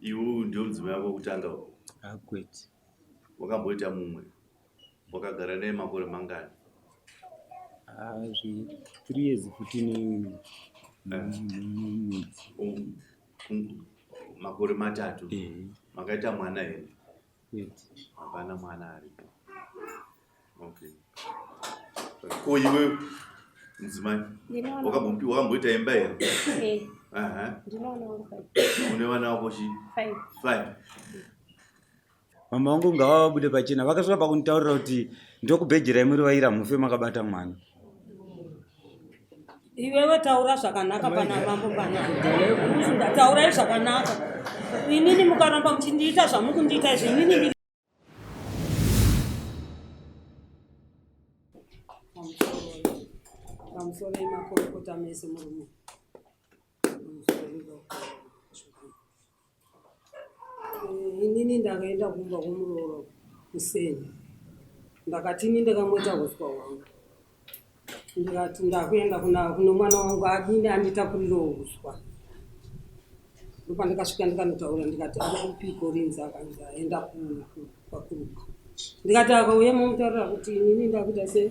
Iwe ndiwe mudzimai wako wekutanga? Akwete. Wakamboita mumwe? Wakagara naye makore mangani? Ah, zvi 3 years futi nemwedzi. Makore matatu. Makaita mwana here? Kwete. Hapana mwana aripo. Okay. Ko iwe mudzimai wakambopiwa wakamboita imba here? Eh. Aha. Ndinoona wangu five. Une vana vako chi? Five. Five. Mama vangu ngavabude pachena vakasvika pakunditaurira kuti ndokubhejerai muri vaira mufe makabata mwana. Iwewe taura zvakanaka pana mambo pana. Taurai zvakanaka. Inini mukaramba muchindiita zvamukundiita izvi inini pamusoro emakorokota mese murume inini ndakaenda kumba kwomuroora kuseni ndakati ini ndakamoita uswa hwangu ndikati ndakuenda kuno mwana wangu adini anditakurirawo uswa ndopandakasvika ndikanotaura ndikati ari kupiko rinzi akanzi aenda kwakuruka ndikati akauya momutaurira kuti inini ndakuita se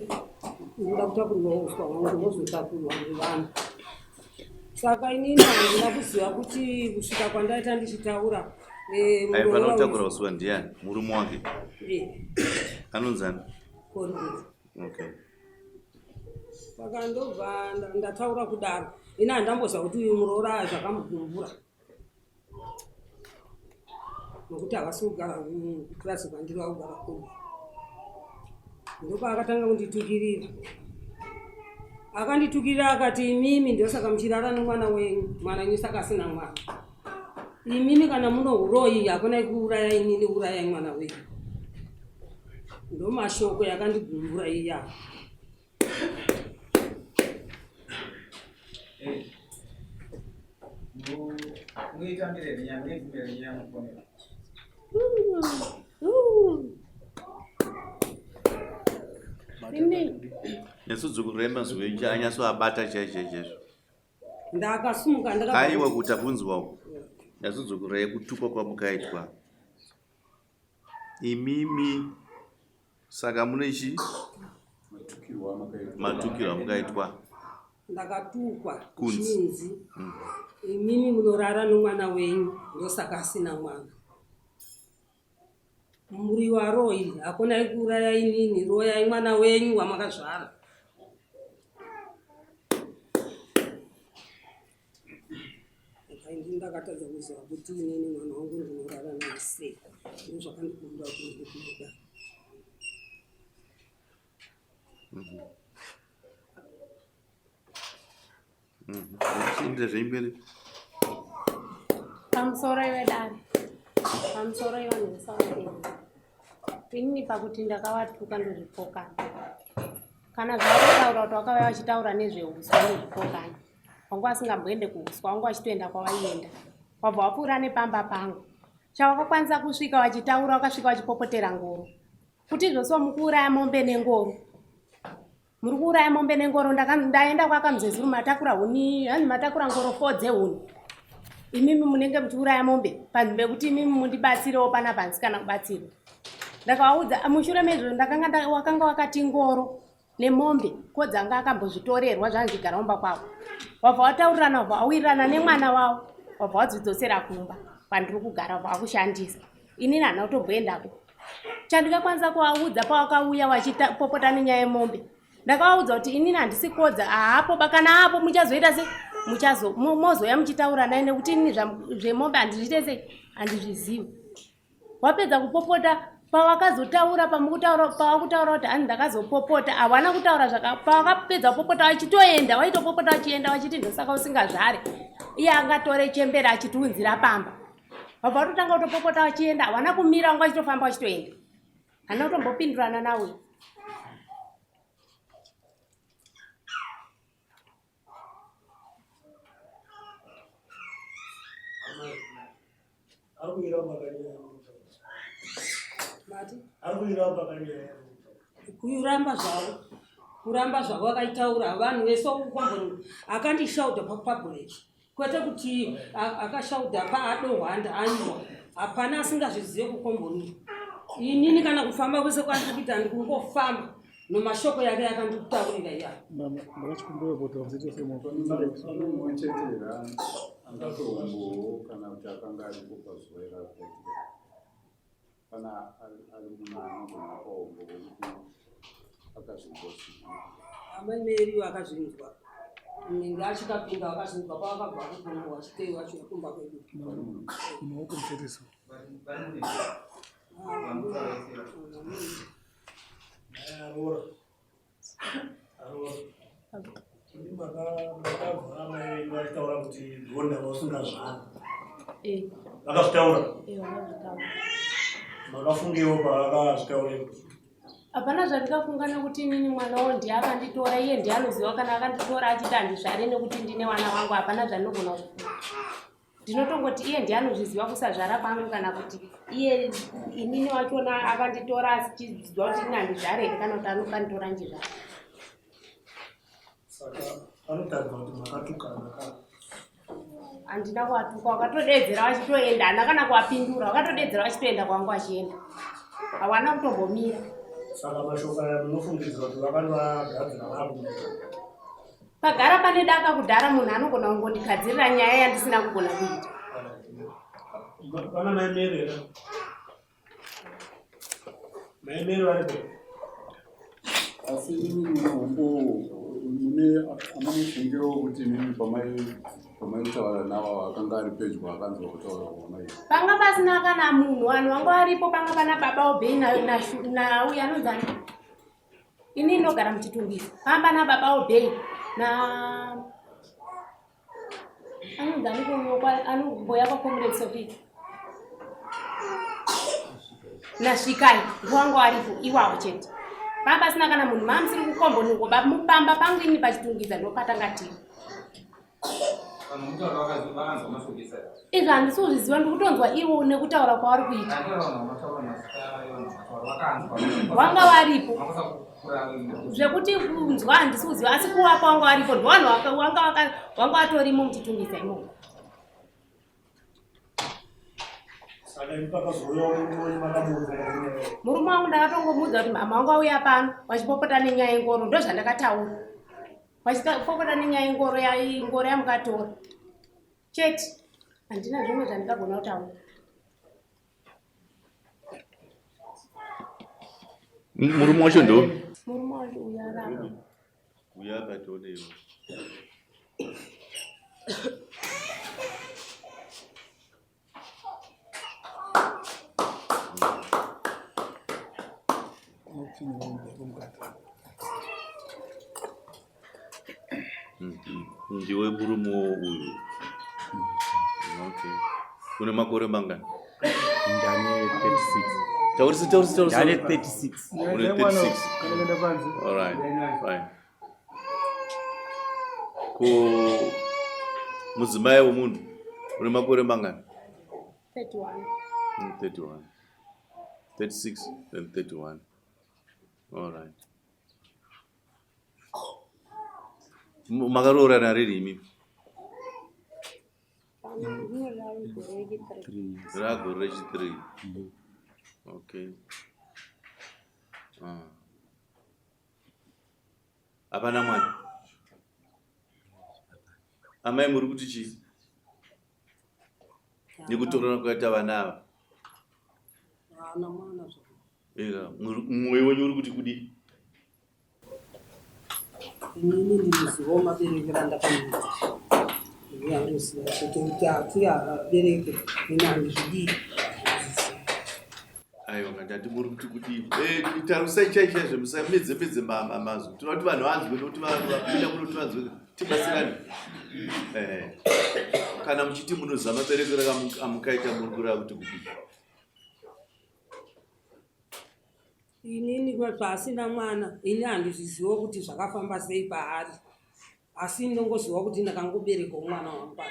ndinoda kutakurirwa uswa hwangu hozotakurwa nevanhu saka inini handina kuziva kuti kusvika kwandaita ndichitaura eh, aifanira kutakura uswa ndiani murume wake eh. anonzani okay saka ndobva ndataura kudaro ini handamboziva kuti uyu muroora zvakamugumbura nokuti havasi kugara kupurazi kwandiri vakugara kuno ndopaakatanga kunditukirira akanditukirira akati imimi ndosaka muchirara nemwana wenyu mwana wenyu saka asina mwana imimi kana muno uroyi hakuna kuuraya inini urayai mwana wenyu ndomashoko yakandigumbura iya Nesudzukuremba zvoicha anyatsoabata chaizvo chaizvo. Ndakasumuka ndaka Aiwa kuti abvunzwawo. Nyatsodzokororai kutukwa kwamukaitwa. Imimi saka mune chi matukirwo amukaitwa. Ndakatukwa Kunzi. chinzi imimi munorara nomwana wenyu ndosaka asina mwana. Muri varoyi hakuna kuuraya inini royai mwana wenyu wamakazvara. Ini ndakatadza kuziva kuti inini mwana wangu ndinorara naye sei ndozvakandikumbira kuti ndikubuda. Inde zveimberi. Pamusoro iwe dare. Pamusoro iwe vanhu vese Inini pakuti ndakavatuka ndozvipokana. Kana zvavakutaura kuti vakauya vachitaura nezveuswa ndozvipokana. Vanga vasingamboende kuuswa, vanga vachitoenda kwavaienda. Wabva wapfuura nepamba pangu. Chavakakwanisa kusvika vachitaura vakasvika vachipopotera ngoro. Kuti izvozvo mukuuraya mombe nengoro. Muri kuuraya mombe nengoro ndaenda kwakamuzezuru matakura huni hanzi matakura ngoro fo dzehuni imimi munenge muchiuraya mombe panhu pekuti imimi mundibatsirewo pana pansi kana kubatsirwa ndakavaudza mushure mezvo ndakanga wakanga wakati ngoro nemombe ko dzanga akambozvitorerwa zvanzi gara umba kwavo wabva wataurirana wabva wawirirana nemwana wavo wabva wadzidzosera kumba kwandiri kugara wabva wakushandisa inini handina kutomboendako chandikakwanisa kuvaudza pawakauya wachipopota nenyaya yemombe ndakavaudza kuti inini handisi kodza haapo kana apo muchazoita se muchazo mozouya muchitaura naye nekuti inini zvemombe handizviite sei handizvizivi wapedza kupopota pawakazotaura pamukutaura pawakutaura kuti hanzi ndakazopopota hawana kutaura zvaka pawakapedza kupopota wachitoenda waitopopota wachienda wachiti ndosaka usingazvare iye angatore chembere achitiunzira pamba vabva vatotanga kutopopota vachienda havana kumira vanga vachitofamba vachitoenda handina kutombopindurana nawe Kuramba zvavo kuramba zvavo akaitaura vanhu vese ukwamboni akandishauta papublic. Kwete kuti akashaudha paadohwanda anywa. Hapana asingazvizive kukomboni. Inini kana kufamba kwese kwandiri kuita ndikungofamba nomashoko yake yakandikutaurira iya. Mumwe chete here angatombowo kana kuti akanga aripo pazuva iro akaitika? Kana ari munhu anogona kupa umbowo kuti akazvinzwa zvipi. Amai Mary vakazvinzwa. Unenge achikapinda vakazvinzwa pavakabva kugomo vachitei vacho kumba kwedu. Makabva amai venyu vachitaura kuti gonda vausingazvari. Vakazvitaura? Makafungewo pavakazvitaura? Hapana zvandikafunga nekuti inini mwana wo ndiye akanditora, iye ndiye anoziva kana akanditora achiti handizvare nekuti ndine vana vangu. Hapana zvandinogona kufunga, ndinotongoti iye ndiye anozviziva kusazvara kwangu, kana kuti iye inini wachona akanditora achiziva kuti ini handizvare here, kana kuti anokanditora ndizvare. Saka panotaridza kuti makatukana ka? Handina kuwatuka, wakatodedzera vachitoenda, handina kana kuwapindura, wakatodedzera vachitoenda kwangu vachienda, hawana kutombomira. Saka mashoko aya munofungidzira kuti vakandoagadzira vakuita? Pagara pane daka kudhara, munhu anogona kungondigadzirira nyaya yandisina kugona kuita. Vana mai Mary here? Mai Mary varipo? Asi imi mune umbowo, mune amunofungirawo kuti imimi pamaitaura navo akanga ari pedyo akanzwa kutaura kwamai? Panga pasina kana munhu, vanhu vanga varipo panga pana baba Obei nauya anonzani. Ini ndinogara muChitungwiza. Panga pana baba Obei na anonzani anomboya kwaComrade Sophie naSvikai, ndiwanga waripo iwawo chete. Panga pasina kana munhu, maa musiri kukomboniko mupamba pangu ini paChitungwiza ndopatanga tiri. Izvo handisi kuzviziva, ndikutonzwa ivo nekutaura kwavari kuita. Wanga waripo, zvekuti kunzwa handisi kuziva, asi kuwapa wanga waripo, ndovanhu wanga watorimo muChitungwiza imomo. Saka imi pakazouyawo murume wenyu makamuudza nenyaya? Murume wangu ndakatongomuudza kuti mama wangu auya pano vachipopota nenyaya yengoro, ndo zvandakataura, vachipopota nenyaya yengoro, ngoro yamukatora chete. Handina zvimwe zvandingagona kutaura. Murume wacho ndo? Murume wacho uyo arapa. Uyo akationewo. Ndiwe murume uyu? Okay, une makore mangani? Ndane 36. Taurisa, taurisa, taurisa. Ndane 36. Une 36. Alright, fine. Ko mudzimai wemunhu une makore mangani? 31. 31, 36 and 31. Alright. Makaroorana riri imi? Pano rinorava gore rechi3. Ragore rechi3. Okay. Ah. Hapana mwana. Amai, muri kuti chii nekutorana kwakaita vana ava? Haana mwana zvavo. Ega, mwoyo wenyu uri kuti kudii? Inini ndinozivawo maberekero andakamuita, ini andoziva chete kuti ati abereke, ini handizvidii. Aiwa, ngandati muri kuti kudii? Tarisai chai chaizvo, musamedze medze mazwi. Tinoda kuti vanhu vanzwe, nokuti vanhu vapinda muno kuti vanzwe, tibatsirane. Kana muchiti munoziva maberekero amukaita, muri kureva kuti kudii? Inini pasina mwana, ini handizvizivo kuti zvakafamba sei paari, asi ndongoziva kuti ndakangoberekawo mwana wangu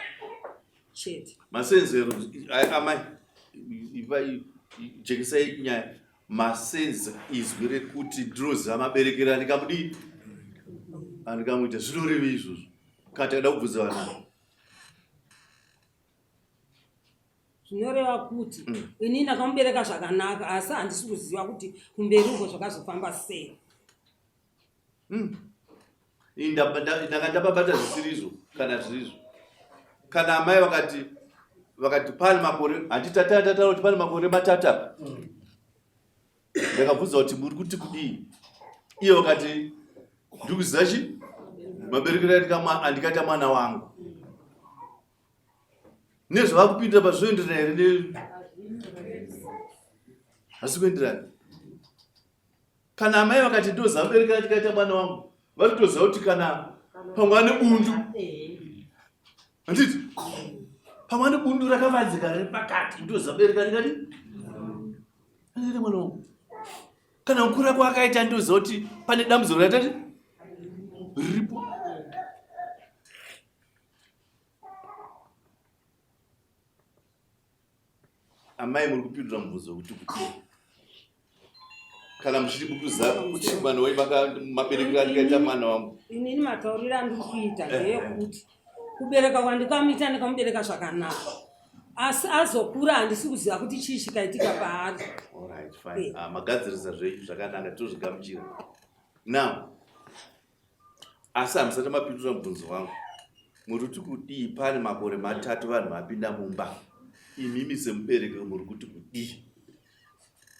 chete. Masenzero, amai, ivai jekesai nyaya. Masenza izwi rekuti ndinoziva maberekero andikamudii andikamuita, zvinoreva izvozvo kana takada kubvunza vanhu? Zvinoreva kuti ini ndakamubereka zvakanaka, asi handisi kuziva kuti kumberi uko zvakazofamba sei. Ndanga ndababata zvisirizvo kana zvirizvo. Kana amai vakati vakati pane makore handitatatatara kuti pane makore matatu apa. Ndakabvunza kuti muri kuti kudii, iye vakati ndiri kuziva chi maberekero andikaita mwana wangu nezvavakupindira pazvinoenderana here hasi kuenderana. Kana amai vakati ndoziva maberekero andikaita mwana wangu, vari kutoziva kuti kana pamwe ane bundu, handiti pamwe ane bundu rakavanzika riri pakati, ndoziva bereka ndikati andikaita mwana wangu. Kana kukura kwaakaita ndoziva kuti pane dambudziko raitati riripo. Amai muri kupindura mubvunzo wekuti kuti kana muchiri kukuziva kuti mwana wenyu maberekero andikaita mwana wangu. Inini matauriro andiri kuita ndeyekuti kubereka kwandikamuita ndikamubereka zvakanaka, asi azokura handisi kuziva kuti chii chikaitika paari. Alright, fine. Ah, magadzirisa zvenyu zvakanaka, tozvigamuchira. Now, asi hamusati mapindura mubvunzo wangu. Muri kuti kudii pane makore matatu vanhu vapinda mumba, imimi semubereki muri kuti kudii?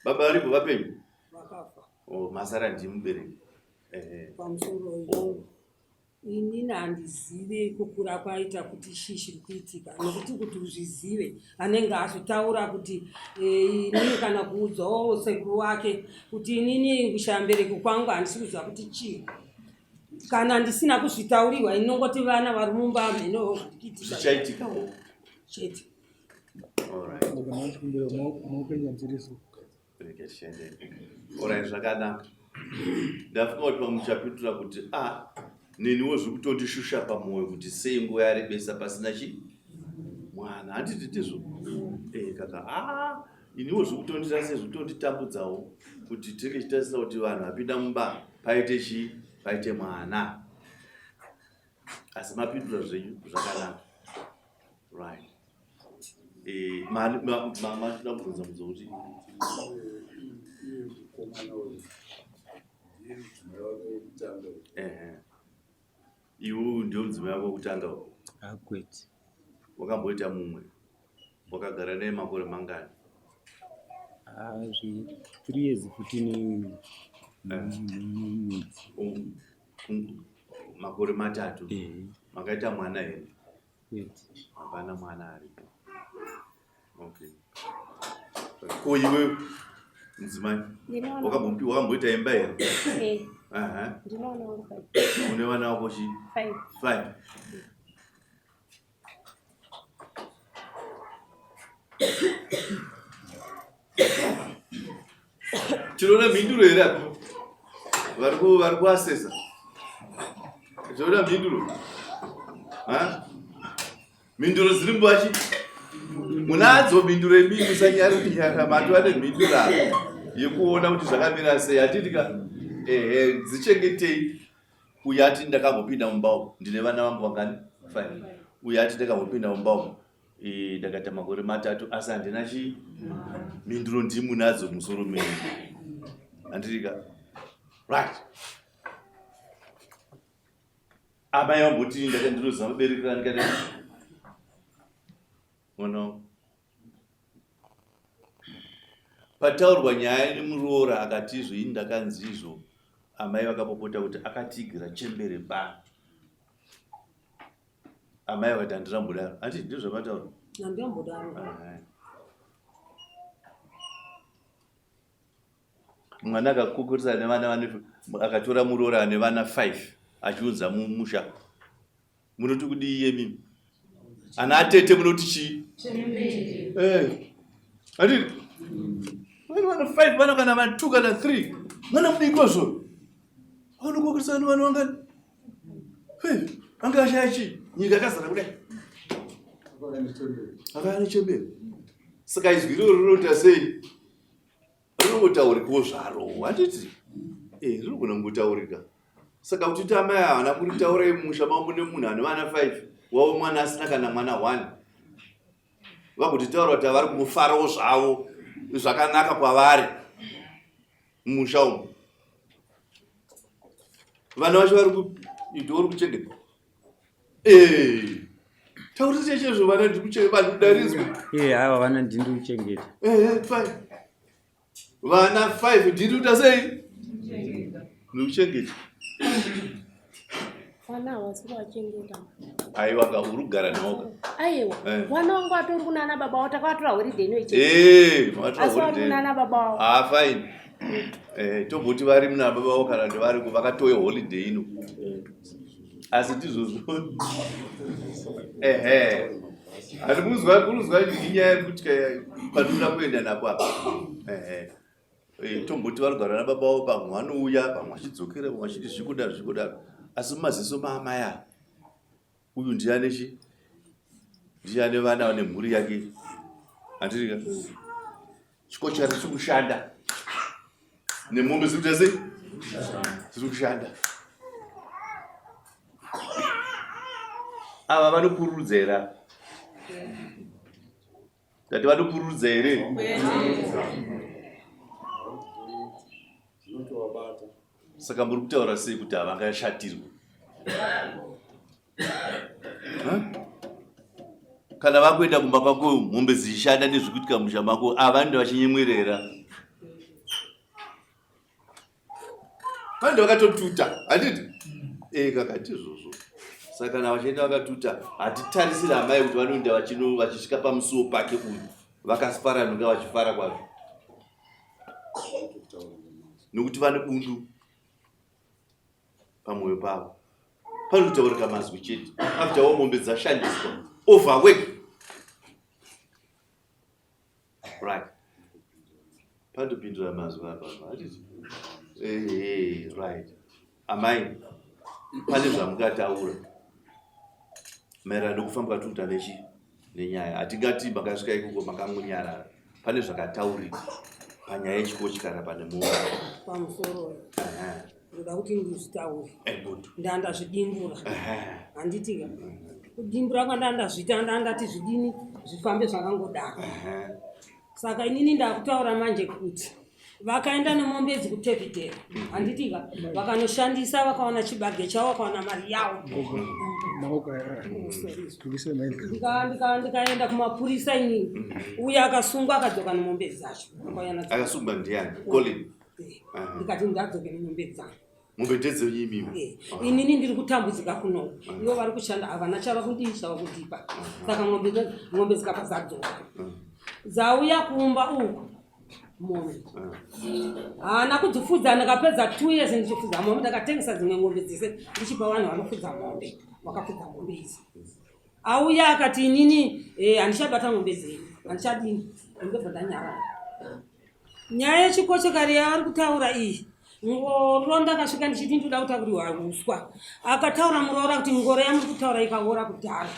Baba varipo vapenyu? Vakafa. Oh, masara ndii mubereki. Ehe. Pamusoro Oh. inini handizive kukura kwaita kuti chii chiri kuitika, nokuti kuti uzvizive anenge azvitaura kuti inini kana kuudzawo sekuru wake kuti inini kushaya mbereki kwangu handisi kuziva kuti chii. Kana ndisina kuzvitaurirwa inongoti vana vari mumba mheno zviri kuitika. Zvichaitikawo chete. Alright. Alright, zvakanaka. Ndafunga kuti pamwe muchapindura kuti a neniwo zviri kutondishusha pamwoyo kuti sei nguva yarebesa pasina chi mwana, handiti ndizvo? Kaka a iniwo zviri kutondita sei, zviri kutonditambudzawo kuti tinge chitasisa kuti vanhu vapinda mumba paite chi paite mwana. Asi mapindura zvenyu zvakanaka. Right. Matoda kubvunza mubvunzo kuti Iye mukomana uyu ndiye mudzimai wake wekutanga. Ehe, iwe ndiyo mudzimai wako wekutanga uyu? Akwete. Wakamboita mumwe, wakagara naye makore mangani? Zvi 3 years futi nemwedzi. Makore matatu. Ehe. Makaita mwana here? Kwete. Hapana mwana aripo. Okay. Ko iwe mudzimai wakambopiwa, wakamboita imba here? Eh. Aha. Ndine vana vangu 5. Une vana vako chi? 5. 5. Tinoona mhinduro here apa? Vari kuasesa. Tinoona mhinduro. Ha? Mhinduro dziri mbachi? Munadzo mhinduro imi, musanyara kunyara, matova nemhinduro apa yekuona kuti zvakamira sei. Hatiti ka? Ehe, dzichengetei. Uyu ati ndakambopinda mumba umu ndine vana vangu vangani? 5. Uyu ati ndakambopinda mumba umu ndakaita makore matatu asi handina chi mhinduro ndimunadzo musoro menyu. Handiti ka? Right. Amai vamboti ndaka ndinoziva mubereki ndikati mwana wangu. Pataurwa nyaya nemuroora akati izvo ini ndakanzi izvo, amai vakapopota kuti akatiigira chembere ba. Amai vakati handinambodaro. Handiti ndizvo zvamataura? Handinambodaro. Mwana akakokoresa nevana vane, akatora muroora ane vana 5 achiunza mumusha. Munoti kudii iyemi? Ana atete munoti chii? Handiti? Vana vana 5, vana kana vana 2 kana 3. Mwana mudiki wazvo. Vanokokoresa nevana vangani? 5. Anga ashaya chii? Nyika yakazara kudai. Akauya nechembere. Saka izwi iroro rinoita sei? Rinongotaurikawo zvaro, handiti? Rinogona kungotaurika. Saka kuti ti amai havana kuritaura musha mavo mune munhu ane vana 5, wavo mwana asina kana mwana 1. Vagotitaura kuti vari kumufarawo zvavo zvakanaka kwavari mumusha umu. Vana vacho vari kuita uri kuchengeta. Eh. Taurisa chechezvo vana ndiri kuchengeta vanhu darizwe. Eh, hawa vana ndiri kuchengeta. Eh, eh, fine. Vana 5 ndiri kuita sei? Ndikuchengeta. Vana havasi kuvachengeta. Aiwa ka uri kugara navo ka. Aiwa. Eh. Vana vangu vatori kunana baba vavo takavatora holiday ino ichi. Eh, makatora Asi vari holiday. kunana baba vavo. Ah, fine. Eh, tomboti vari muna baba vavo kana kuti vari vakatoya holiday ino. Asi ndizvozvo. Ehe. Handi kuzwa kuzwa inyaya yekuti panoda kuenda napo apa. Ehe. Eh, tomboti varigara nababa vavo pamwe vanouya pamwe vachidzokera pamwe vachiti zvikudaro zvikudaro asi mumaziso maamai ava uyu ndiane chi ndiane vana nemhuri yake handirika chikochari chiri kushanda nemombe dziri kuita sei dziri kushanda ava vanopururudza here ava ndati vanopururudza here saka muri kutaura sei kuti havangashatirwe kana vakuenda kumba kwako mombe dzichishanda nezvikuitika musha mako avanenge vachinyemwerera vanenge vakatotuta handiti e kakati izvozvo saka kana vachienda vakatuta hatitarisiri amai kuti vanoenda vachisvika pamusuwo pake uyu vakafaranuka vachifara kwazvo nokuti vane bundu pamwoyo pavo panotaurika mazwi chete after all mombe dzashandiswa overwork right panotopindura mazwi apa hatiti ehe right amai pane zvamungataura maererano nekufamba kwatiri kuita nechi nenyaya hatingati makasvika ikoko makangonyarara pane zvakataurika panyaya yechikochikara pane mombe pamusoro ndoda kuti ndizvitaure ebudu ndandazvidimbura handitika kudimbura kwandandazviita ndandati zvidini zvifambe zvakangodaro saka inini ndakutaura manje kuti vakaenda nemombe idzi kutevidhera handitika vakanoshandisa vakawana chibage chavo vakawana mari yavo ndikaenda kumapurisa inini uye akasungwa akadzoka nemombe dzacho akauya nadzo akasungwa ndiani colin ndikati ndadzoke nemombe dzangu mombe ndedzenyu imimi Eh, inini ndiri kutambudzika kuno ivo vari kushanda havana chava kudii chava kudipa saka ng'ombe ng'ombe dzikabva dzadzoka dzauya kumba uku mombe haana kudzifudza ndakapedza two years ndichifudza mombe ndakatengesa dzimwe ng'ombe dzese ndichipa vanhu vanofudza mombe vakafudza mombe idzi auya akati inini eh, handichabata ng'ombe dzenyu handichadini ndobva ndanyarara nyaya yechikochekari yavari kutaura iyi ngoro ndakasvika ndichiti ndinoda kutakurirwa uswa akataura muroora kuti ngoro yamuri kutaura ikaora kudhara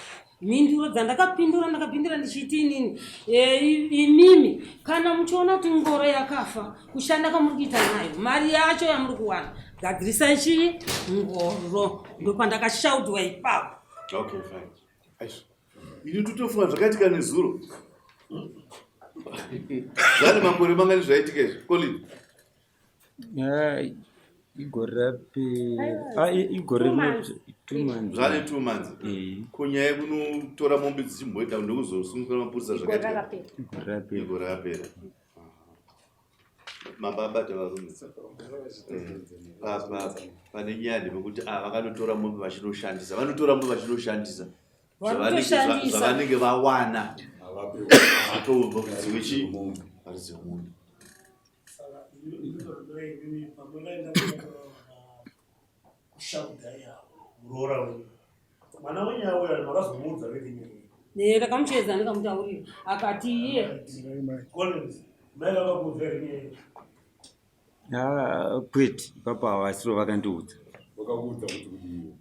mhinduro dzandakapindura ndakapindura ndichiti inini e, imimi kana muchiona kuti ngoro yakafa kushanda kwamuri kuita nayo mari yacho yamuri kuwana gadzirisai chii ngoro ndopandakashaudwa ipapo okay fine Aish. Ini totofunga zvakaitika nezuro. Zvane makore mangani zvaitika izvi? Colin. Igore rapera. Ah, igore Two months. 2 months. Zvane 2 months. Eh, Ko nyaya yekunotora mombe dzichimboita nekuzosungiswa mapurisa Igore zvakaitika. rakapera. Igore rapera. Igore rapera. Mababata varume. Pane nyaya ndepekuti ah vakanotora mombe vachinoshandisa. Vanotora mombe vachinoshandisa. Varikutoshandisa. Zvavanenge vawana. Havape Varidzi wechi? Varidzi vemombe. Saka inini pamakaenda kushaudai avo muroora wenyu mwana wenyu auya makazomuudza verenyu Ne, ndakamuchedza ndikamutaurira akati iye Collins mai vakakuudza here Ah, kwete ipapo havasiro vakandiudza. Vakakuudza kuti kudiwa.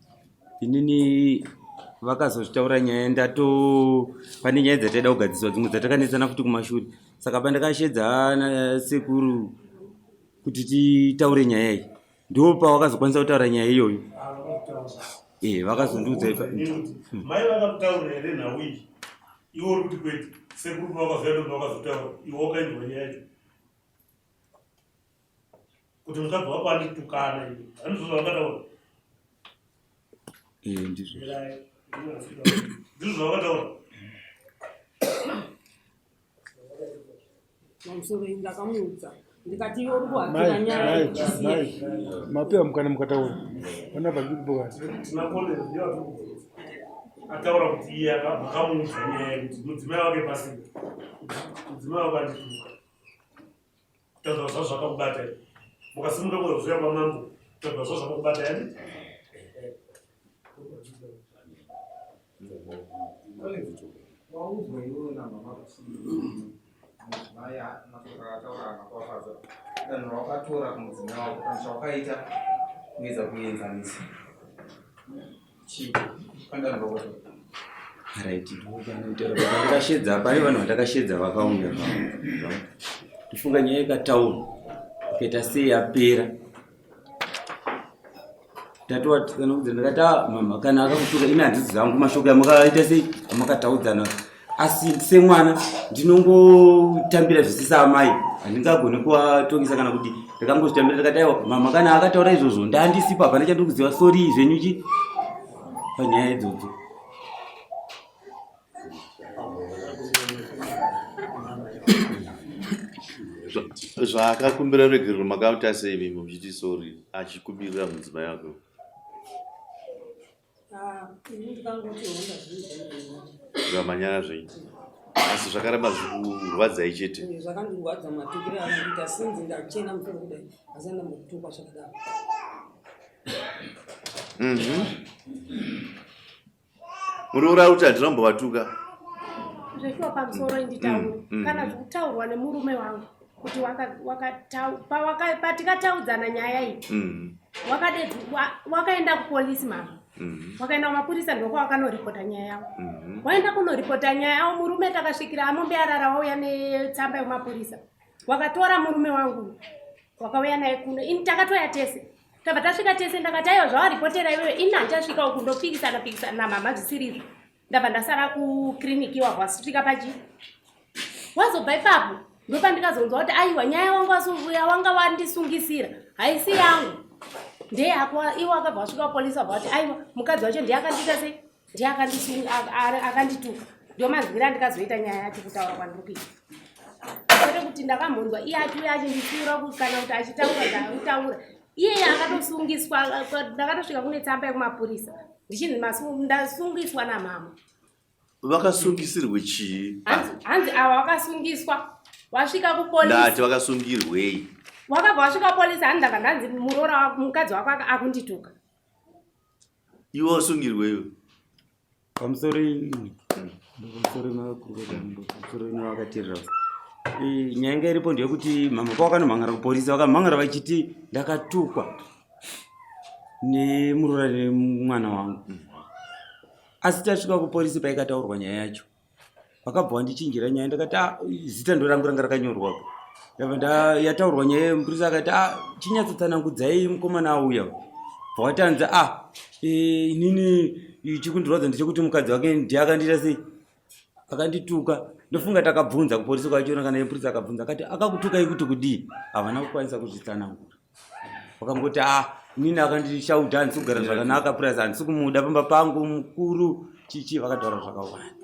Inini vakazozvitaura nyaya ndato pane nyaya dzataida kugadziswa dzimwe dzatakanetsana futi kumashure saka pandakashedza nasekuru kuti titaure nyaya iyi ndo pavakazokwanisa kutaura nyaya iyoyo e vakazondiudza ipa mai vakakutaurira here nhau iyi iwe uri kuti kwete Sekuru pavakazouya ndopavakazotaura iwe wakainzwa nyaya yacho kuti mukadzi wako anditukana ini handizvo zvavakataura. Eh, ndizvo. Ndizvo zvavakataura. Pamusoro iyi ndakamuudza ndikati iwe uri kuhakira nyaya yekusiya. Mapiwa mukana mukataura panapa ndikubokana. Tina Collins ndiye atiri ataura kuti iye akamuudza nyaya yekuti mudzimai wake pasina mudzimai wake andituka kutaura zvazvo zvakakubata mukasimuka kuzoya kwamambo kutaura zvazvo zvakakubata yani. Waudzwa iwewe namama kuti mudzimai mashoko akataura haana kuvafadza, danho rawakatora kumudzimai wako kana chawakaita kuedza kuenzanisa chii pane danho rawakatora? Right, ndopanotaura kuti ndakashedza pane vanhu vandakashedza vakauya ndifunga nyaya ikataurwa ikaita sei yapera Tatovatsanangudza ndakati ah, mama kana akakutuka ini handisi zangu mashoko amakaita sei amakataudzana asi semwana ndinongotambira zvisisa amai handingagoni kuvatongesa kana kuti ndakangozvitambira ndakati aiwa mama kana akataura izvozvo ndandisipo hapana chandiri kuziva sori zvenyu chi panyaya idzodzo. Zvaakakumbira ruregerero makaita sei imimi muchiti sorry achikumbirira mudzimai wake? Ah, ini ndikangoti honda zvinhu Zvamanyara zvenyu. Asi zvakaramba zvikurwadzai chete. Eh, zvakandirwadza matukiro anoita sinzi ndachena musoro kudai asi andambotukwa zvakadaro. Muroora kuti handina kumbovatuka. Zveshuwa pamusoro inditaure kana zvekutaurwa nemurume wangu kuti patikataudzana nyaya iyi wakaenda kupolisi mama wakaenda kumapurisa ndokwawakanoripota nyaya yavo waenda kunoripota nyaya yavo murume takasvikira amombe arara wauya netsamba yekumapurisa wakatora murume wangu wakauya naye kuno ini takatoya tese tabva tasvika tese ndakati aiwa zvawaripotera iwewe ini handichasvika uku ndopikisana pikisana namama zvisirizvo ndabva ndasara kukiriniki wabva wasvika pachi wazobva ipapo ndopandikazonzwa kuti aiwa nyaya wanga wandisungisira haisi yangu ndeyako iwo akabva wasvika kupolisi wabva wati aiwa mukadzi wacho ndiye akandiita sei ndiye akandituka ndio manzwira andikazoita nyaya yacho kutaura kwandiri kuita kwete kuti ndakambonzwa iye achiuya achinditsiura kana kuti achitaura zvaakutaura iyeye akatosungiswa ndakatosvika kune tsamba yekumapurisa ndichinzi ndasungiswa namama. Vakasungisirwe chii? Hanzi ava vakasungiswa wasvika kupolisi. Ndati vakasungirwei? Wakabva wasvika kupolisi hanzi ndabva ndanzi muroora mukadzi wako akundituka. Iwe wasungirwei? Pamusoro pamusoro makurukota pamusoro nevakateerera nyaya inga iripo ndeyekuti mama pavakanomhangara kupolisi vakamhangara vachiti ndakatukwa nemuroora nemwana wangu asi tasvika kupolisi paikataurwa nyaya yacho vakabva vandichinjira nyaya ndakati ah, zita ndorangu ranga rakanyorwa ndabva yataurwa nyaya mupurisa akati ah, chinyatsotsanangudzai mukomana auya bva watanzi ah e, inini chikundirwadza ndechekuti mukadzi wake ndiye akandiita sei akandituka ndofunga takabvunza kupolisi kwachona kana mupurisa akabvunza akati akakutukai kuti kudii havana kukwanisa kuzvitsanangura vakangoti ah inini akandishauta handisi kugara zvakanaka plus handisi kumuda pamba pangu mukuru chichi vakataura zvakawanda.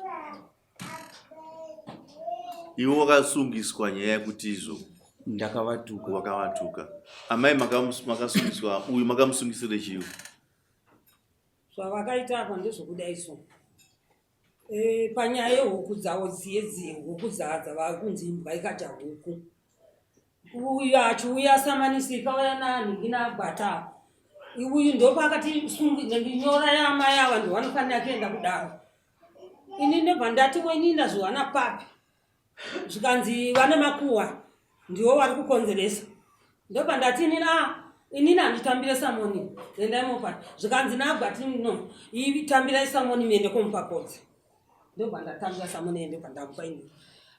Iwe wakasungiswa nyaya yekuti izvo ndakavatuka. Wakavatuka. Amai makasungiswa uyu makamusungisire chii? Zvavakaita apa ndezvekudai so. E, panyaya yehuku dzavo dziye dziye huku dzavakunzi imbwa ikadya huku. Uyu achiuya samanisi kauya nanhingi nagwata. Uyu ndopaakati nyora yaamai ava ndovanofanira kuenda kudaro. Ini ndobva ndati ko ini ndazviwana papi? Zvikanzi vane makuhwa ndiwo vari kukonzeresa. Ndobva ndati inini ah, inini handitambire samoni endai mopa. Zvikanzi nagwati no itambirai samoni muende komupa kodzi. Ndobva ndatambira samoni ende ndobva ndamupa ini.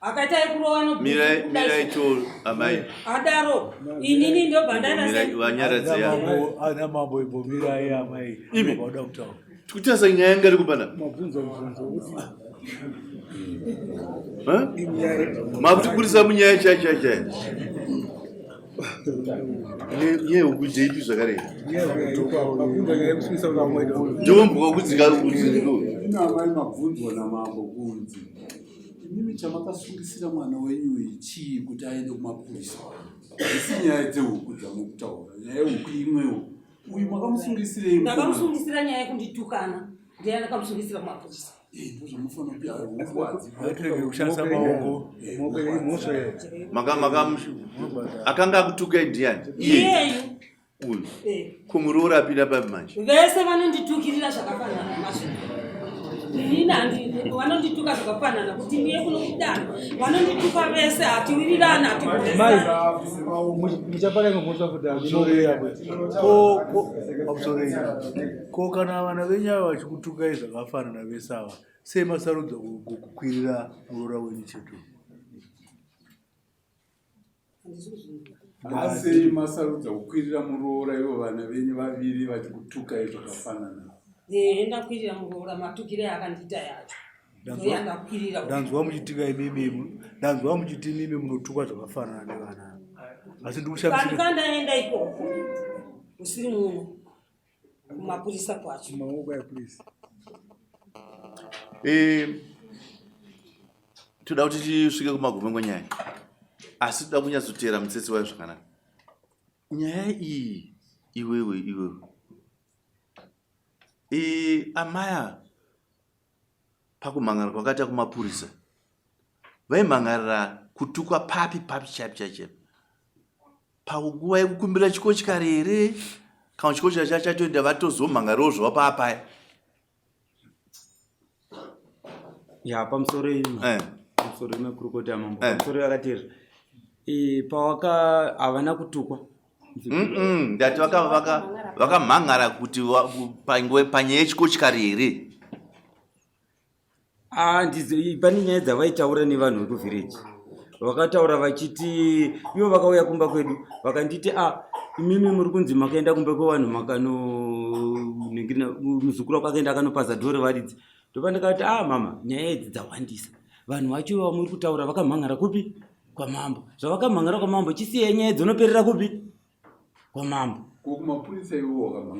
Akaita yekurova no Mirai mirai to amai. Adaro inini ndobva ndaenda Mirai vanyaradze ya. Ana mambo imbomirai amai. Imi. Vauda kutaura. Tikutarisa nyaya yanga iri kupana. Mabvunza mubvunzo wekuti Makutiburisa munyaya chai chai chai. Nyaya yehuku ndeipi zvakare? Ndombwa kudzika kudziko. Ina amai mabvunzwa namambo kunzi imimi chamakasungisira mwana wenyu uyu chii kuti aende kumapurisa? Haisi nyaya dzehuku dzamukutaura, nyaya yehuku imwewo. Uyu makamusungisirei? Ndakamusungisira nyaya yekunditukana, ndiye ndakamusungisira kumapurisa. Eh, ndozvamufanira kupi huku Hatirege kushandisa maoko. Maoko imhosva here? Maka maka akanga akutukai ndiani? Iye Iyeyu uyu. eh. Kumuroora apinda papi manje? Vese vanonditukirira zvakafanana masvika. Inini handi vanondituka zvakafanana kuti ndiye kuno kudana. Vanondituka vese hatiwirirani Mai, hatigonesani. muchapara imwe mhosva futi hamusorei apo. Ko ko pamusorei. Ko kana vana venyu ava vachikutukai zvakafanana vese ava, sei masarudza kukwirira muroora wenyu chete? Asi masarudza kukwirira muroora ivo vana venyu vaviri vachikutukai zvakafanana. Ehe ndakwirira muroora matukire akandiita yacho. Ndoyandakwirira. Ndanzwa muchitika imimi, ndanzwa muchiti imimi munotukwa zvakafanana nevana. Asi ndikushamisika. Kana ndaenda ikoko usiri muno kumapurisa kwacho. Maoko ya please. Eh, toda kuti tisvike kumagumo kwenyaya asi toda kunyatsoteera mutsetse wayo zvakanaka nyaya iyi iwewe iwewe e, amaya pakumhan'ara kwakaita kumapurisa vaimhan'arira kutukwa papi papi chaipi chaichaipi panguva yekukumbira chikochikari here kana chikochikari chacho chatoenda vatozomhan'arawo zvava paapaya ya pamusoro imi eh. pamusoro emakurukota amambo Eh. pamusoro yakateera Eh, pawaka havana kutukwa Mm-mm, ndati vakamhan'ara kuti panyaya yechikochikari here Ah, ndizo pane nyaya dzavaitaura nevanhu vekuvhireji vakataura vachiti ivo vakauya kumba kwedu vakanditi a ah, imimi muri kunzi makaenda kumba kwevanhu makanoningirina muzukuru wako akaenda akanopaza dhoo revaridzi ndopandakati a ah, mama nyaya idzi dzawandisa vanhu vacho vamuri kutaura vakamhan'ara kupi kwamambo zvavakamhan'ara kwamambo chisiyai nyaya dzonoperera kupi kwamambo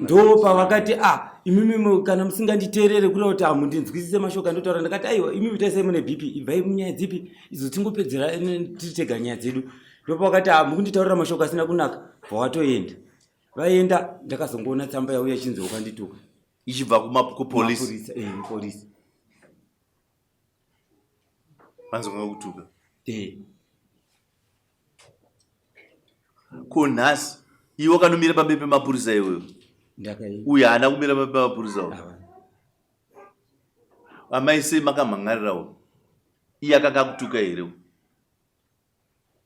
ndo pavakati a ah, imimi kana musinganditeerere kureva kuti hamundinzwisise mashoko andotaura ndakati aiwa imimi taisai mune bp ibvai munyaya dzipi idzo tingopedzera tiri tega nyaya dzedu ndopavakati a ah, mukunditaurira mashoko asina kunaka bvawatoenda vaenda ndakazongoona tsamba yauya ichinzi wakandituka ichibva kupolisi eh, polisi vanzi vakakutuka eh. Ko nhasi iwe wakanomira pamberi pemapurisa iwewe uyu haana kumira pamberi pemapurisa uyu amai sei makamhan'arirawo iye akanga akutuka here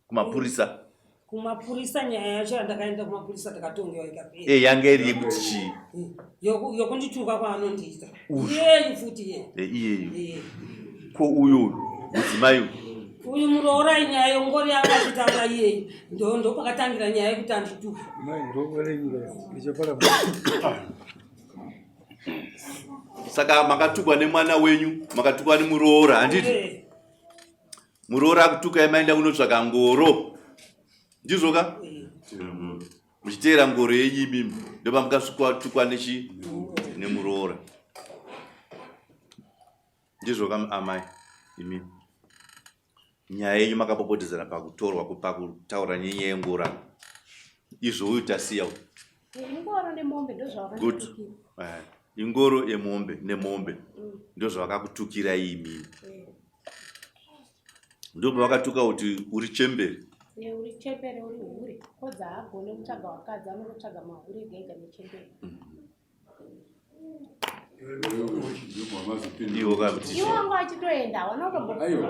kumapurisa kumapurisa nyaya yacho yandakaenda kumapurisa takatongewa ikapera e yanga iri yekuti chii eh, yokundituka kwaanondiita iyeyu futi iye eh, iyeyu eh. ko uyu uyu mudzimai uyu uyu muroora inyaya yongori yanga achitaura iyeyi ndopakatangira nyaya yekuti andituka saka makatukwa nemwana wenyu makatukwa nemuroora handiti muroora akutukai maenda kunotsvaga ngoro ndizvo ka muchiteera ngoro yenyu imimi ndopamukasvikwatukwa nechi nemuroora ndizvo ka amai imimi nyaya yenyu makapopotedzana pakutorwa pakutaura nyenyaya yengoro apa izvo uyu tasiya uyu ingoro nemombe good eh, ingoro yemombe nemombe mm. ndozvavakakutukira imimi eh. Ndopavakatuka kuti uri chembere. Eh, uri chembere uri hure. Kodza haagone kutsvaga vakadzi anongotsvaga mahure ega ega nechembere. Iwo kakuti Iwo wanga achitoenda hawana kutombo Aiwa.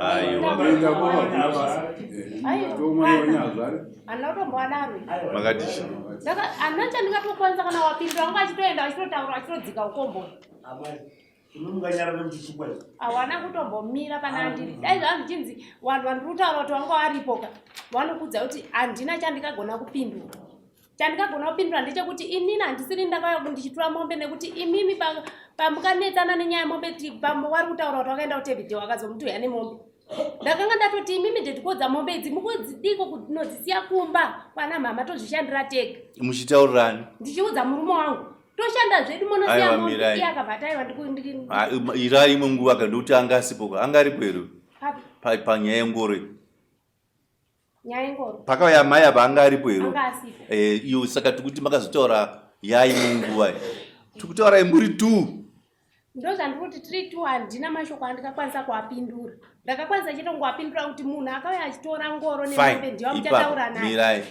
Haana kutomboadaro. Makati chii? Saka handina chandingatokwanisa kana wapindura wanga achitoenda achitotaura achitodzika ukomboni. Hawana kutombomira pana andiri dai zvava zvichinzi vanhu vandiri kutaura kuti vanga varipo ka vanokuudza kuti handina chandingagona kupindura. Chandikagona kupindura ndechekuti inini handisiri ndakauya ndichitora mombe nekuti imimi pamukanetsana nenyaya yemombe wari kutaura kuti wakaenda kutevideo wakazomuti uya nemombe. Ndakanga ndatoti imimi ndetikodza mombe idzi mukudzidiko kunodzisiya kumba kwana mhama tozvishandira tega. Muchitaurirani? Ndichiudza murume wangu. Toshanda zvedu monosiya mombe iye akabva ati aiwa Irai imwe nguva ka ndokuti anga asipo ka anga aripo here? Panyaya yengoro iyi. Nyaya yengoro. Pakauya amai apa anga aripo here? Eh, iyo saka tikuti makazotaura yaimwe nguva iyi. Tikutaura muri two. Ndozvandiri kuti tiri two handina mashoko andikakwanisa kuapindura. Ndakakwanisa chete kungoapindura kuti munhu akauya achitora ngoro nemombe ndiyo muchataura naye. Mirai.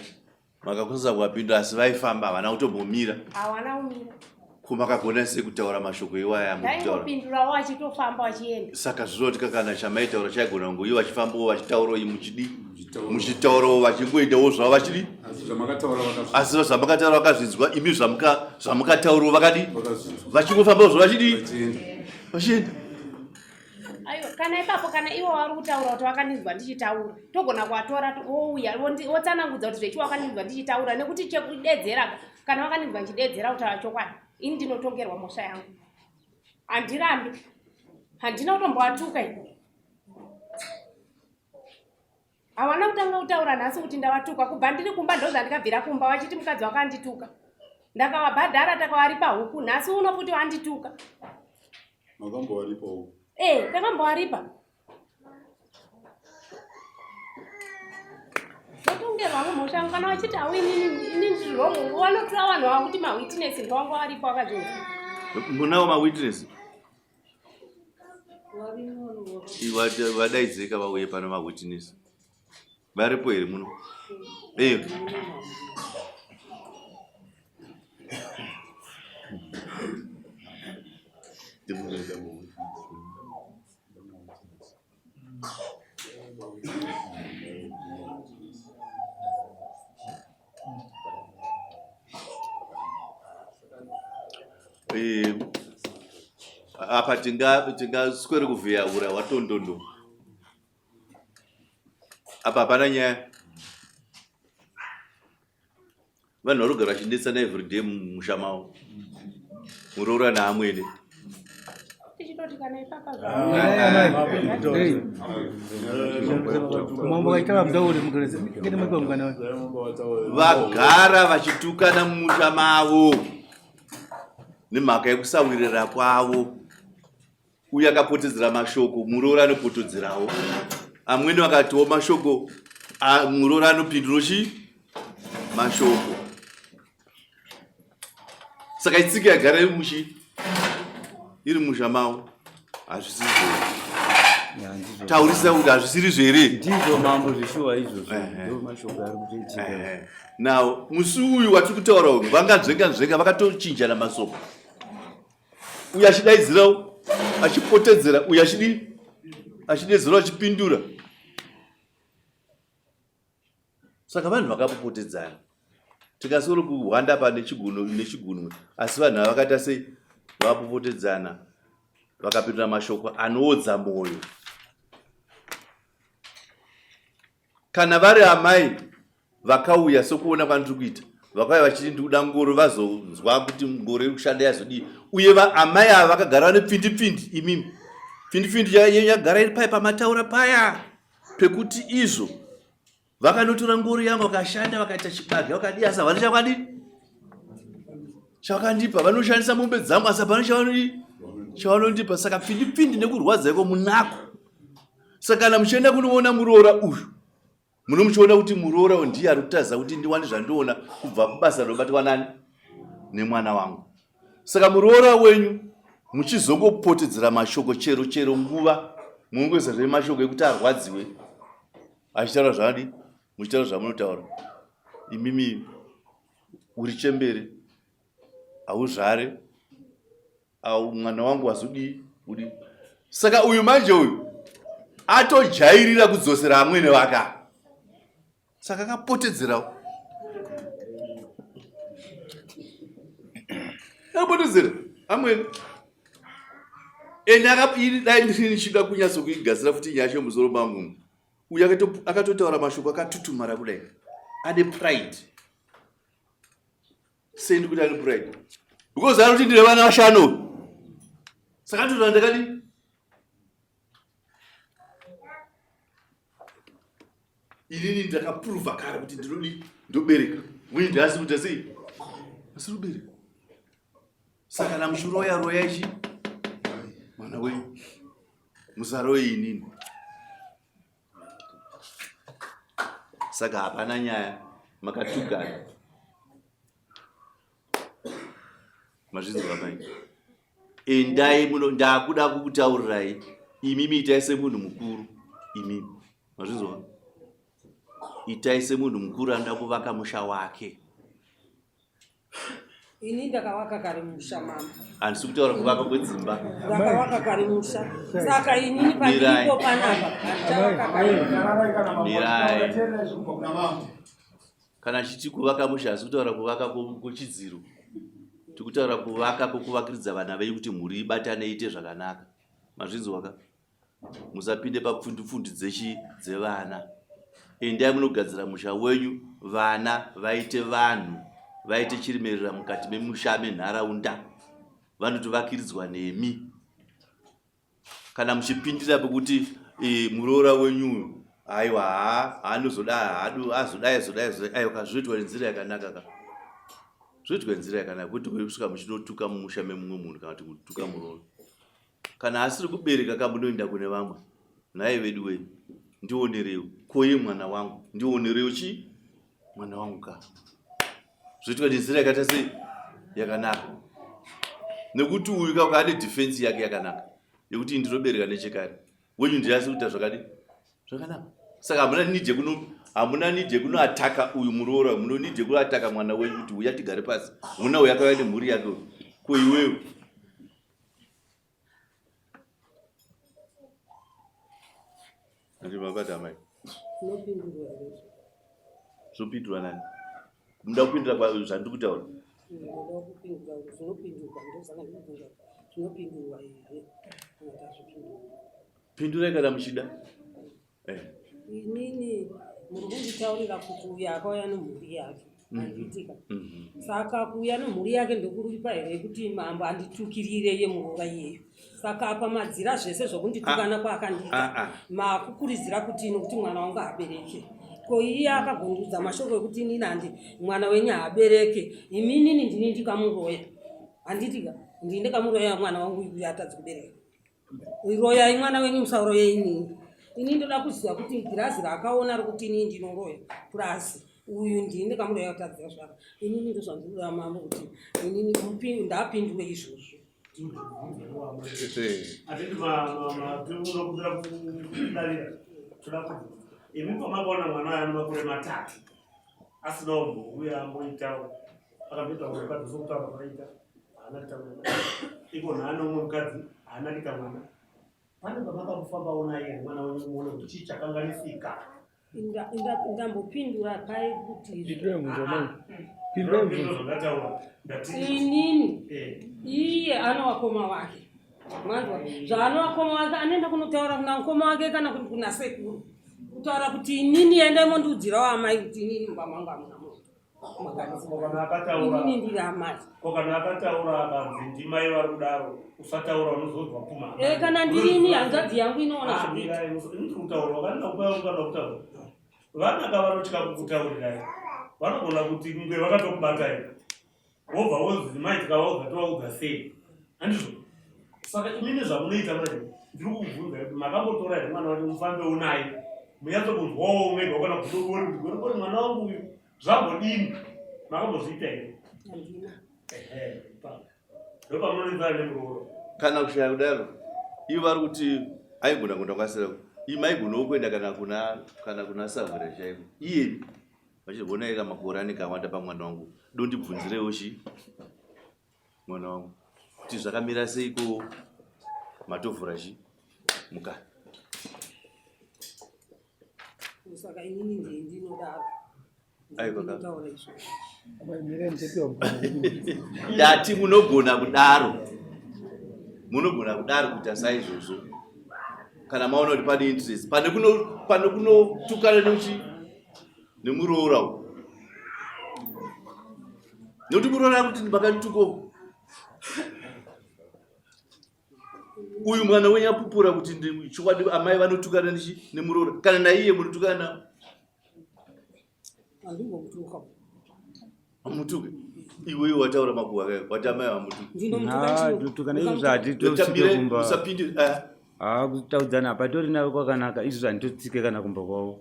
Makakwanisa kuapindura asi vaifamba havana kutombomira. Hawana kumira. Ko makagona sei kutaura mashoko iwaya amuri kutaura? Ndaingopindurawo achitofamba achienda. Saka zvinoti kana chamaitaura chaigona kunge ivo vachifambawo vachitaurawo imi muchidi muchitaurawo vachingoendawo zvavo vachidi asi zvamakataura vakazvinzwa. Asi zvamakataura vakazvinzwa imi zvamukataurawo vakadi vachingofambawo zvavo vachidi vachienda. Aiwa, kana ipapo kana ivo vari kutaura kuti vakandinzwa ndichitaura togona kuvatora wouya wotsanangudza kuti zvechiwa vakandinzwa ndichitaura nekuti chekudedzera kana vakandinzwa ndichidedzera kutaura chokwadi ini ndinotongerwa mhosva yangu handirambi handina kutombovatuka ini hawana kutanga kutaura nhasi kuti ndavatuka kubva ndiri kumba ndozvandikabvira kumba vachiti mukadzi wakandituka ndakavabhadhara takavaripa huku nhasi uno futi vandituka Makambovaripa huku? Eh, takambovaripa. Votongerwa mhosva kana vachiti hau inini ini ndiri wrong vanotora vanhu vava kuti mawitness ndowanga varipo vakazvinzwa. Munawo mawitness? Vadaidzeka vauye pano mawitness. Varipo here muno? Eh. Eh, apa tingaswere kuvheya ura hwatondondo apa hapana nyaya vanhu varikugara vachinetsana everyday mumusha mavo muroora naamwene vagara vachitukana mumusha mavo nemhaka yekusawirirana kwavo Uyu akapotedzera mashoko, muroora anopotodzerawo. Amwene vakatiwo mashoko, muroora anopindura chi mashoko. Saka itsika yagara iri muchi iri musha mavo hazvisiri zvere. Taurisa kuti hazvisiri zvere. Ndizvo mambo zveshuwa izvozvo. Ndo mashoko ari kutoitika. Now musi uyu watiri kutaura uyu vanganzvenga nzvenga vakatochinjana masoko. uyu achidaidzirawo achipotedzera uyu achidii achidedzera achipindura saka vanhu vakapopotedzana tikasoro kuhwanda pa nechigunwe asi vanhu ava vakaita sei vapopotedzana vakapindura mashoko anoodza mwoyo Kana vari amai vakauya sokuona kwandiri kuita vakauya vachiti ndikuda ngoro vazonzwa kuti ngoro iri kushanda yazodii uye amai ava vakagara vane pfindipfindi imimi pfindipfindi yenyu yagara iri paya pamataura paya pekuti izvo vakanotora ngoro yangu vakashanda vakaita chibage vakadii asi havana chavakadii chavakandipa vanoshandisa mombe dzangu asi hapana chavanodii chavanondipa saka pfindipfindi nekurwadza iko munako Saka kana muchienda kunoona muroora uyu munomuchiona kuti muroora uyu ndiye ari kutadza kuti ndiwane zvandiona kubva kubasa rinobatwa nani nemwana wangu. Saka muroora wenyu muchizongopotedzera mashoko chero chero nguva munongoisa zve mashoko ekuti arwadziwe achitaura zvaadi muchitaura zvamunotaura imimi uri chembere hauzvare au mwana wangu wazodii udi saka uyu manje uyu atojairira kudzosera amwene vaka saka akapotedzerawo akapotedzera amwene ende dai ndiri ndichida kunyatsokuigadzira futi nyaya yacho musoro mangu uyu akatotaura mashoko akatutumara kudai ane pride. Sei ndikuti ane pride? Because anoti ndine vana vashanu. Saka ndinoda ndakadi inini ndakaprova kare kuti ndinodi ndobereka uye ndasi kuita sei asi kubereka saka kana muchiroya roya ichi mwana wenyu musaroye inini saka hapana nyaya makatukana mazvinzwa mai endai muno ndakuda kukutaurirai imimi itai semunhu mukuru imimi mazvinzwa itai semunhu mukuru anoda kuvaka musha wake ini ndakavaka kare musha mama handisi kutaura kuvaka kwedzimba ndakavaka kare musha saka inini pandiripo panapa handichavaka kare mirai Kana chiti kuvaka musha hasi kutaura kuvaka kwechidziro. Tikutaura kuvaka kwokuvakiridza vana venyu kuti mhuri ibatane iite zvakanaka. Mazvinzwa ka? Musapinde papfundupfundu dzechi dzevana. Endai munogadzira musha wenyu vana vaite vanhu vaite chirimerera mukati memusha menharaunda vanotovakiridzwa nemi. Kana muchipindira pekuti e, muroora wenyu uyu aiwa haa anozoda haadu azodai azodai azodai aiwa ka zvoitwa nenzira yakanaka ka zvoitwa nenzira yakanaka kwete kusvika muchinotuka mumusha memumwe munhu kana kuti kutuka muroora kana asiri kubereka ka munoenda kune vamwe nhai vedu wee ndionerewo koye mwana wangu ndionerewo chii mwana wangu ka zvoitwa nenzira yakaita sei yakanaka nekuti uyu ka ane defense yake yakanaka yekuti ndinobereka nechekare wenyu ndiasi kuita zvakadi zvakanaka saka hamuna need yekuno hamuna need yekunoataka uyu muroora muno need yekuataka mwana wenyu kuti uya tigare pasi muna uyu akauya nemhuri yake uyu ko iwewe Mabata amai. Zvinopindurwa here? Zvopindurwa nani? Muda kupindura kwa zvandiri kutaura? Ndinoda kupindura zvinopindurwa ndosaka ndikubvunza zvinopindurwa here kana kuti hazvipindurwi. Pindurai kana muchida. Eh. Inini muri kunditaurira kuti uyo akauya nemhuri yake mhm. handiitika mhm. saka kuuya nemhuri yake ndokuripa here kuti mambo anditukirire yemuroora iyeyo saka apa madzira zvese zvokunditukana ah. kwaakandiita ah, ah. makukurizira kuti nokuti mwana wangu haabereke ko iye akagondudza mashoko ekuti inini handi mwana wenyu haabereke iminini ndini ndikamuroya handitika ndini ndikamuroya mwana wangu uyu atadzi kubereka Royai mwana wenyu musaroye inini. Ini ndoda kuziva kuti girazi raakaona rokuti inini ndinoroya purasi uyu ndini ndikamuroya kutadzira zvaka inini ndozvandinoda mambo kuti inini ndapindure izvozvo. Atiti unokumbira kudavira toda kubvunza imi pamakaona mwana uyo ane makore matatu asina kumbouya amboitawo akamboita umwe mukadzi sokutaura kwaita haana kuita mwana iko naane umwe mukadzi haana kuita mwana pane pamakambofambawo naye mwana wenyu muone kuti chii chakanganisika ndambopindura pai kuti inini eh. iye anowakoma wake manzwa zvaanowakoma wake anoenda kunotaura kuna mukoma wake kana kuna sekuru kutaura kuti inini endai mondiudzirawo amai kuti inini mumba mangu hamuna moto Inini ndiri amai. Ko kana akataura akanzi ndimai vari kudaro usataura unozodzwa puma. Eh kana ndirini hanzvadzi yangu inoona ah, zvekuita. Ndiri kutaura wakanda kupa ukanda kutaura. Vana ka vanotya kukutaurirai. Vanogona kuti kunge vakatokubatai. Wobva wonzi mai tikavaudza tovaudza sei? Handizvo. Saka imimi zvamunoita manje ndiri kukubvunza kuti makambotora here mwana wacho mufambewo naye munyatso kunzwawo mega kana godobori kuti godobori mwana wangu uyu zvambodini makambozviita here? Handina. Ehe, ndopamunonetsana nemuroora. Kana kushaya kudaro ivo vari kuti aigona kuenda kwasira iyi maigonawo kuenda kana kuna kana kuna sahwira chaiko iyeni vachigona makore anenge awanda pamwana wangu dondibvunzirewo chi mwana wangu kuti zvakamira seiko matovhura chi mukana saka inini ndiye ndinodaro ndati munogona kudaro munogona kudaro kuita saizvozvo kana maona kuti pane interest pane kunotukana neuchi nemuroora uku. Nekuti muroora kuti makandituko. Uyu mwana wenyu apupura kuti chokwadi amai vanotukana nechi nemuroora kana naiye munotukana navo. Handimbomutuka. Amutuke. Iwe iwe wataura makuhwa kayo wati amai vamutuke. Ndinomutuka Ah, chii? tukana izvo hatitosvike Tambire kumba. usapinde eh. Ah, kutaudzana hapatori navo kwakanaka izvo handitotsike kana kumba kwavo.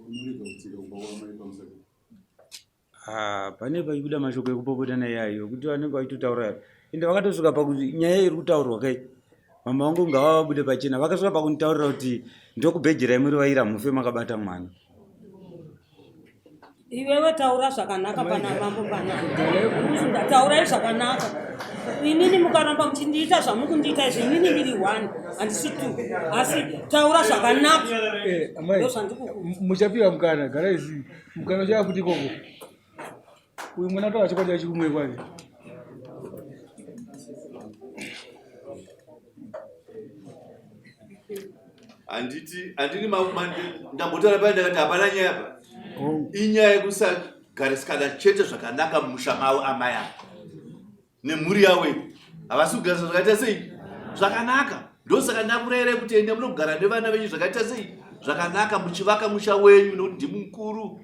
Unorega kutsika kumba kwamai pamusaka. Ah, pane pachibuda mashoko ekupopotana iyayo ekuti vanenge vachitotaura ende vakatosvika pakuti nyaya iri kutaurwa kai mama vangu ngava vabude pachena vakasvika pakunditaurira kuti ndokubhejerai muri vaira mufe makabata mwana Iwewe taura zvakanaka pana mambo pana. Taurai zvakanaka. Inini mukaramba muchindiita zvamukundiita izvi inini ndiri one handisi two asi taura zvakanaka. Eh, amai Ndozvandikukuudza. muchapiwa mukana garai zii mukana uchava futi ikoko uyu mwana taura chokwadi chachikumwe kwake Handiti handini ndambotaura paya ndakati hapana nyaya pa. Inyaya yekusagarisikana chete zvakanaka mumusha mavo amai ava nemhuri yavo iyi. Havasi kugarisa zvakaita sei? Zvakanaka. Ndosaka ndakurayirai kuti ende munogara nevana venyu zvakaita sei? Zvakanaka muchivaka musha wenyu nekuti ndimi mukuru.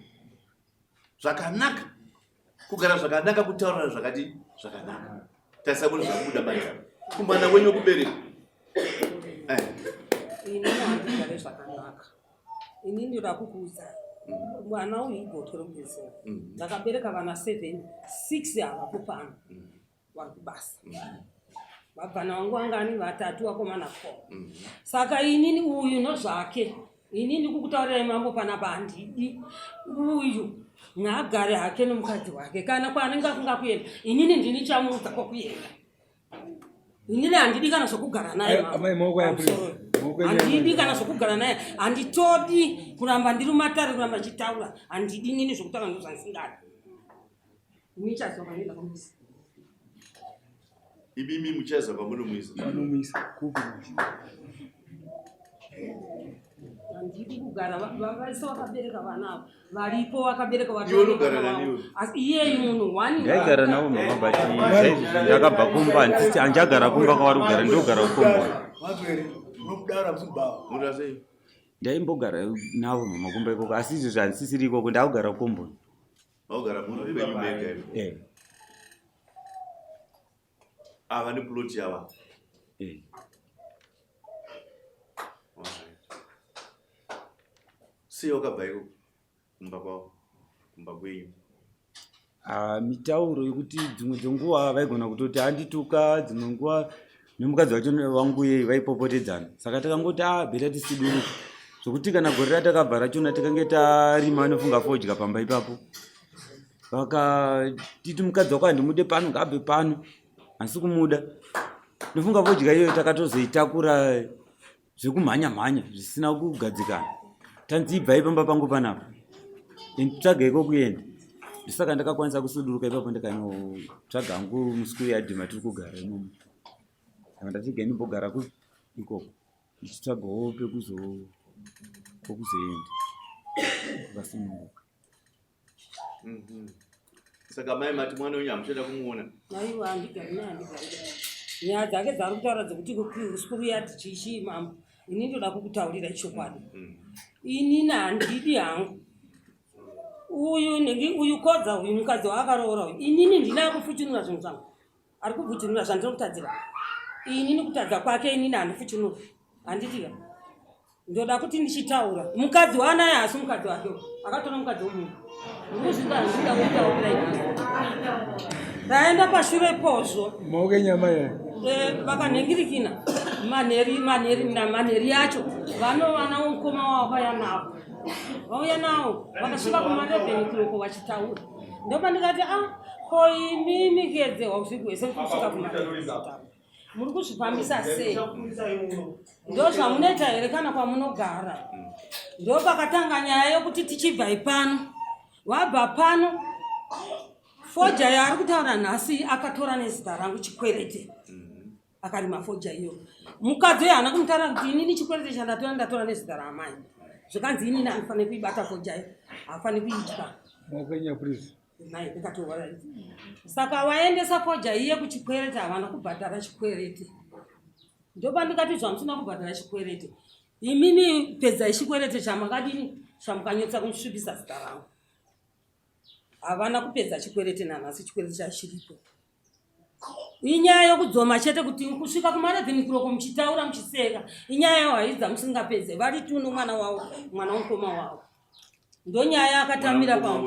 Zvakanaka. Kugara zvakanaka kutaurana zvakati zvakanaka. Tarisa kuti zvakubuda manje. Kumwana wenyu wekubereka. Eh. Inini handigare zvakanaka. Ini ndoda kukuudza. Mwana uyu igotwe rekubetsera. Ndakabereka vana 7, 6 havapo pano. Vari kubasa. Vabvana vangu vangani vatatu vakomana 4. Saka inini uyu nozvake. Ini ndikukutaurirai mambo panapa handidi. Uyu ngaagare hake nomukadzi wake kana kwaanenge afunga kuenda. Inini ndini chamuudza kwekuenda. Inini handidi kana zvokugara naye mambo. Amai, maoko aya, please. Pamusoro. Maoko enyu aya, Handidi kana zvokugara naye. Handitodi kuramba ndiri mumatare kuramba ndichitaura. Handidi inini zvokutaura ndozvandisingadi. Ini chazoka ndinoda kumuisa. Imimi muchaza pamunomuisa. Vanomuisa kupi manje? Handidi kugara vaise vakabereka vana ava varipo vakabereka Iwe unogara nani iwe? Asi iyeyu munhu one Ndaigara navo mama but zvaizvozvi ndakabva kumba handisi handichagara kumba kwavari kugara ndogara kukomboni. Mazwere, unokudara musi kubhawa. Munoda sei? Ndaimbogara navo mama kumba ikoko asi izvozvi handisisiri ikoko ndakugara kukomboni. Maugara muri kwenyu mega imi. Eh, Ava neplot yava. eh. Alright. Sei wakabva ikoko kumba kwavo kumba kwenyu? Ah, mitauro yekuti dzimwe dzenguva vaigona kutoti andituka dzimwe nguva nemukadzi wacho wangu iyeye vaipopotedzana saka takangoti a bheta tisiduruka zvokuti kana gore ratakabva rachona tikange tarima anofunga fodya pamba ipapo vakatiti mukadzi wako handimude pano ngaabve pano handisi kumuda nofunga fodya iyoyo takatozoitakura zvekumhanya mhanya zvisina kugadzikana tanzi ibvai pamba pangu panapa nditsvaga iko kuenda ndosaka ndakakwanisa kusuduruka ipapo ndikanotsvaga hangu musukuru yadhima tiri kugara imomo saka ndati ndimbogara ku ikoko ndichitsvagawo pekuzoenda vakasununguka Saka mai mati mwana wenyu hamuchada kumuona. Aiwa handigari naye handigari naye. Nyaya dzake dzaari kutaura dzekuti sikuru yati chichii mambo ini ndoda kukutaurira chokwadi. Inini handidi hangu. Uyu nhingi uyu kodza uyu mukadzi waakaroora uyu inini ndina kufutunura zvinhu zvangu. Ari kufutunura zvandinokutadzira. Inini kutadza kwake inini handifutunura. Handiti ka? Ndoda kuti ndichitaura mukadzi waanaye haasi mukadzi wake uyu. Akatora mukadzi wemunhu. Ndikuzvinda handida kutaurira inini. Taenda pashure pozvo Maoko enyama aya. Eh, vakanhingirikina manheri manheri namanheri yacho vanovana womukoma wavo vauya navo vauya navo vakasvika kuma11 o'clock vachitaura ndopandikati a ko imimi kedze usiku hwese kusvika kuma11 muri kuzvifambisa sei ndo zvamunoita here kana kwamunogara ndo pakatanga nyaya yokuti tichibva ipano wabva pano foja yaari kutaura nhasi akatora nezita rangu chikwerete akarima foja iyo mukadzi uyo haana kumutaura kuti inini chikwerete chandatora ndatora nezita raamai zvikanzi inini handifaniri kuibata foja iyo haafaniri kuidya Maoko enyama please. Nhai ndikati alright. Saka waendesa fodya iye kuchikwereti havana kubhadhara chikwereti. Ndopandikati zvamusina kubhadhara chikwereti. Imimi pedzai chikwereti chamakadini chamukanyotsa kusvibisa zita rangu. Havana kupedza chikwereti nanhasi chikwereti chachiripo. Inyaya yokudzoma chete kuti kusvika kumareven kuroko muchitaura muchiseka. Inyaya yawaidza musingapedze. Vari tuno mwana wavo, mwana womukoma wavo. Ndonyaya akatamira pa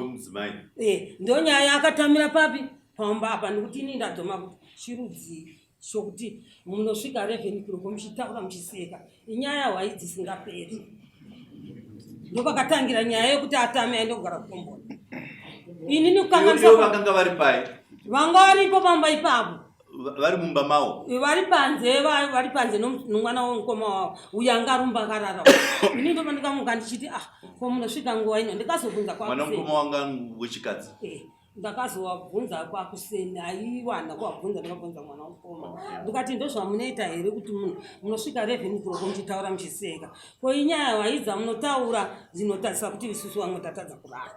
eh, ndonyaya akatamira papi pamba apa nekuti ini ndadzoma kuti chirudzii chokuti munosvika reven kuroko muchitaura muchiseka. Inyaya hwai dzisingaperi. Ndopakatangira nyaya yekuti atame aende kugara kukomboni. Ini nikukanganisa vakanga vari pai? Vanga varipo pamba ipapo. Vari mumba mawo? Vari panze, vari panze nomwana womukoma wavo. Uyo anga arumba akarara. Ini ndopandikamuka ndichiti ah, ko munosvika nguva ino ndikazobvunza kwa. Mwana womukoma wanga wechikadzi. Eh. Ndakazovabvunza kwakuseni aiwana kuvabvunza ndakabvunza mwana wamukoma ndikati ndozvamunoita here kuti munhu munosvika reven kuroko muchitaura muchiseka ko inyaya waidza munotaura dzinotarisa kuti isusu vamwe tatadza kurara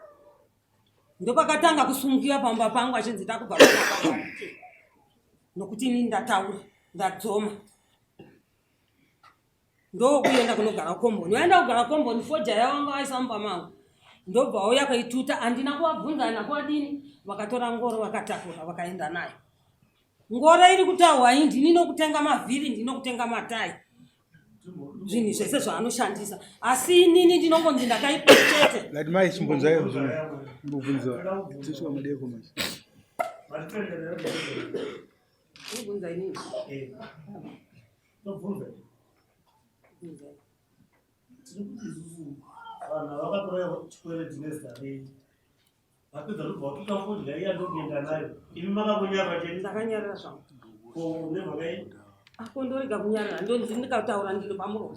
ndopakatanga kusumukira pamba pangu achinzi takubva nokuti ini ndataura ndadzoma ndokuenda kunogara komboni waenda kugara komboni foja yawanga waisa mumba mangu ndobva wauya kaituta handina kuvabvunza handina kuvadini vakatora ngoro vakatakura vakaenda nayo ngoro iri kutahwa iyi ndini nokutenga mavhiri ndini nokutenga matai zvinhu zvese zvaanoshandisa asi inini ndinongonzi ndakaipa chete lati mai chimbonzwai zvimwe mbobvunziwa tisvika madeko manje Unobvunza inini? Eh. Tobvunza. Tiri kuti isusu vanhu vakatora chikwereti nezita renyu. Vapedza ndobva vatuta fodya iya ndokuenda nayo. Imi makangonyarara chete. Ndakanyarara zvangu. Ko nemhaka yei? Ako ndorega kunyarara ndonzi ndikataura ndino pamuromo.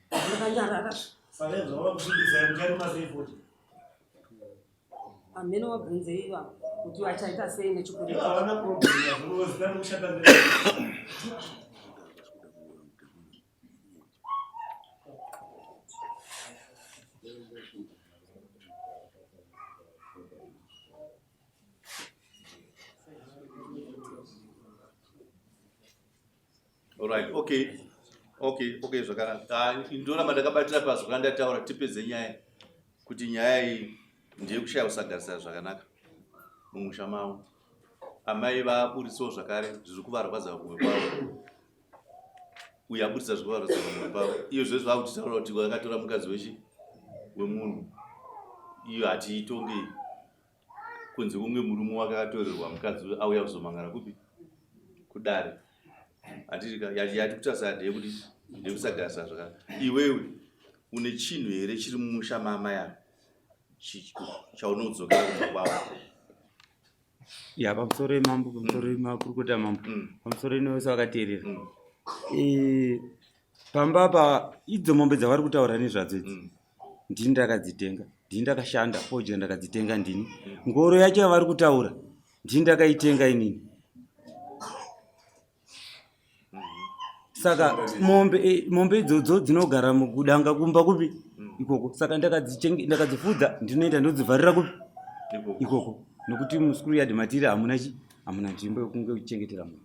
Ndakanyarara. Saka izvo vavakusvibisai mucharima sei fodya? Hameno vabvunzei ivavo kuti vachaita sei nechikwereti. Havana problem yazvo zita rekushata Alright, okay. Okay, okay zvakanaka. Ah, ndoramba ndakabatira pasi zvakandataura tipedze nyaya kuti nyaya iyi ndeyekushaya kusagarisana zvakanaka mumusha mavo. Amai vaburitsawo zvakare zviri kuvarwadza kumwe kwavo. Uyo aburitsa zviri kuvarwadza kumwe kwavo. Iyo zvese zvakutitaura kuti vakatora mukadzi wechi wemunhu. Iyo hatiitonge kunze kunge murume wake akatorerwa mukadzi auya kuzomangana kupi kudare handitika yati kutarisa ndeyekuti ndeyekusagarisa zvakanaka iwewe une chinhu here chiri mumusha maamai ako chaunodzokera kumba kwavo ya pamusoro yemambo pamusoro yemakurukota mambo mm. pamusoro ino vese vakateerera mm. eh, pamba apa idzo mombe dzavari kutaura nezvadzo idzi mm. ndini ndakadzitenga ndini ndakashanda fodya ndakadzitenga ndini ngoro yacho yavari kutaura ndini ndakaitenga inini saka mombe eh, mombe idzodzo dzinogara mukudanga kumba kupi ikoko saka ndakadzifudza ndinoenda ndodzivharira kupi ikoko nokuti muskuru yadhi matiri hamuna chi hamuna nzvimbo yekunge uchichengetera munhu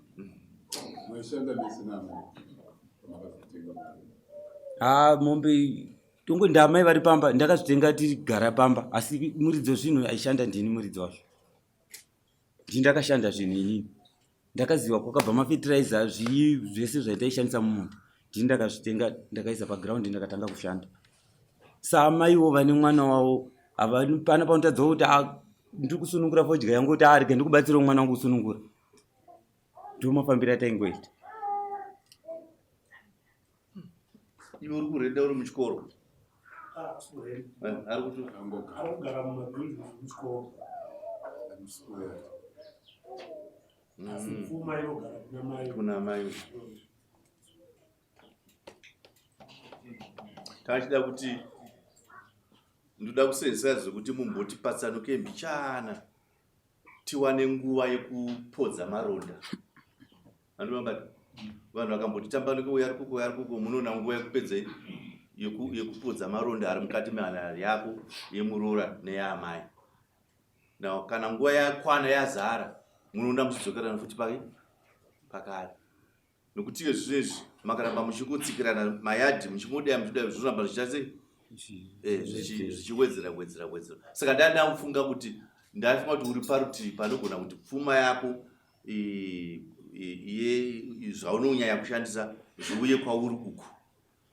ha mombe tongo ndamai vari pamba ndakazvitenga tigara pamba asi muridzi wezvinhu aishanda ndini muridzi wazvo ndini ndakashanda zvinhu inini ndakaziva kwakabva mafetiraiza zvii zvese zvaitaishandisa mumunda ndini ndakazvitenga ndakaisa paground ndakatanga kushanda saamaiwo vane mwana wavo havapana panotadzawo kuti ah, ndiri kusunungura fodya yangu kuti arege ah, ndikubatsirawo mwana wangu kusunungura ndiwo mafambiro ataingoita iwe uri kurenda uri muchikoro ah, eh, ari kugara mumabhilding muchikoro asi pfuma inogara kuna mai kuna mai tachida kuti ndoda kusenzesa zvekuti mumboti patsanuke mbichana tiwane nguva yekupodza maronda andimambati vanhu vakamboti tambanuke uyo ari kuko uyo ari kuko munoona nguva yekupedza yekupodza maronda ari mukati mehana yako yemuroora neyaamai. Now kana nguva yakwana yazara munoona muchidzokerana futi pake pakare. Nokuti iyo zvinezvi makaramba muchingotsikirana mayadhi muchingodai muchidai zvinoramba zvichiita sei? Eh, zvichiwedzera wedzera wedzera. Saka ndandafunga kuti ndafunga kuti uri parutivi panogona kuti pfuma yako zvaunonyanya kushandisa zviuye kwauri uku.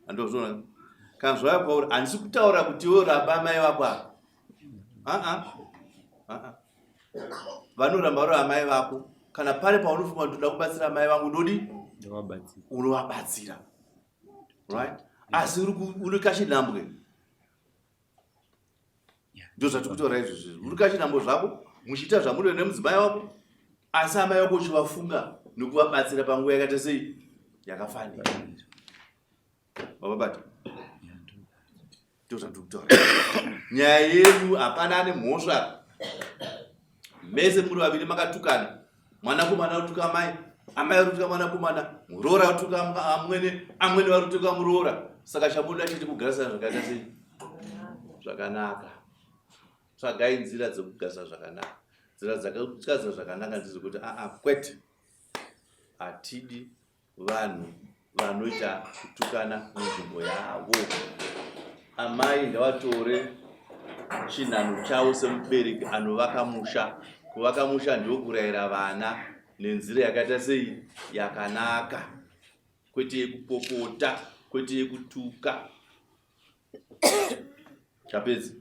Andozviona kana zvauya kwauri handisi kutaura kuti iwe ramba amai vako ava aa aa vanoramba vari amai vako kana pane paunofunga kuti ndoda kubatsira amai vangu ndodi unovabatsira right asi uri kachinhambwe ndozvatiri kutaura izvozvi uri kachinhambo zvako muchiita zvamunoita nemudzimai wako asi amai vako uchivafunga nekuvabatsira panguva yakaita sei yakafanira vavabata ndozvatiri kutaura nyaya yenyu hapana ane mhosva mese muri vaviri makatukana mwanakomana utuka amai amai vari kutuka mwanakomana muroora utuka amwene amwene vari kutuka muroora saka chamunoda chete kugarisana zvakaita sei zvakanaka tsvagai nzira dzekugarisa zvakanaka nzira dzekugarisa zvakanaka ndedzekuti aa kwete hatidi vanhu vanoita kutukana munzvimbo yavo. Amai ngavatore chinhanho chavo semubereki anovaka musha. Kuvaka musha ndokurayira vana nenzira yakaita sei yakanaka, kwete yekupopota, kwete yekutuka. Chapedza.